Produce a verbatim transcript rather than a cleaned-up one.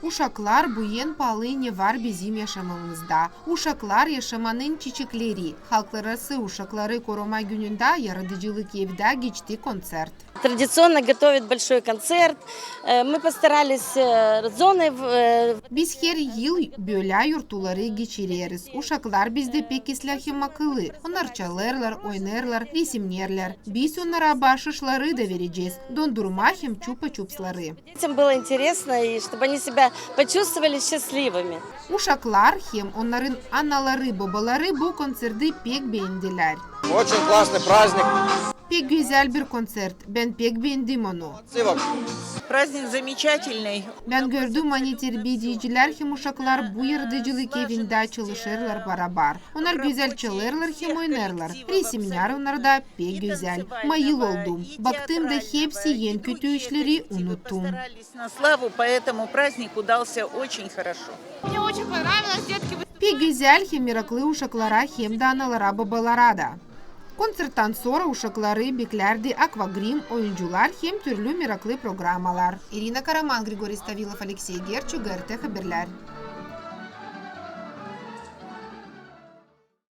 Uşaklar bu en paalı ne var bizim yaşamamızda. Uşaklar yaşamanın çiçekleri. Halklararası uşakları koruma günündä yaradıcılık evdä geçti konţert. Традиционно готовят большой концерт. Э, мы постарались, э, зоны в, э, Biz her yıl bölä yortuları geçireriz. Uşaklar bizdä pek islää hem akıllı. Onnar çalêrlar, oynêêrlar, resimneerlär. Biz onnara baaşışları da verecez. Dondurma hem çupa-çupsları. Детям было интересно, и чтобы они себя почувствовали счастливыми. Uşaklar hem onnarın anaları-bobaları bu kontserti pek beendilär. Очень классный праздник. Pek gözäl bir konţert. Bän pek beendim onu. Спасибо. Праздник замечательный. Bän gördüm, ani terbiedicilär hem uşaklar bu yaradıcılık evindä çalışêrlar barabar. Onnar gözäl çalêrlar hem oynêêrlar. Resimnär onnarda pek gözäl. Mayıl oldum. Baktım da hepsi en kötü işleri unuttum. На славу, поэтому праздник удался очень хорошо. Мне очень понравилось, детки, вы... Pek gözäl hem meraklı uşaklara hem dä analara-bobalara da. Kontserttan sora uşakları beklärdi akvagrim, oyuncular hem türlü meraklı programalar. İrina Karaman, Grigori Stavilov, Aleksey Gerçu, GRT Haberlär.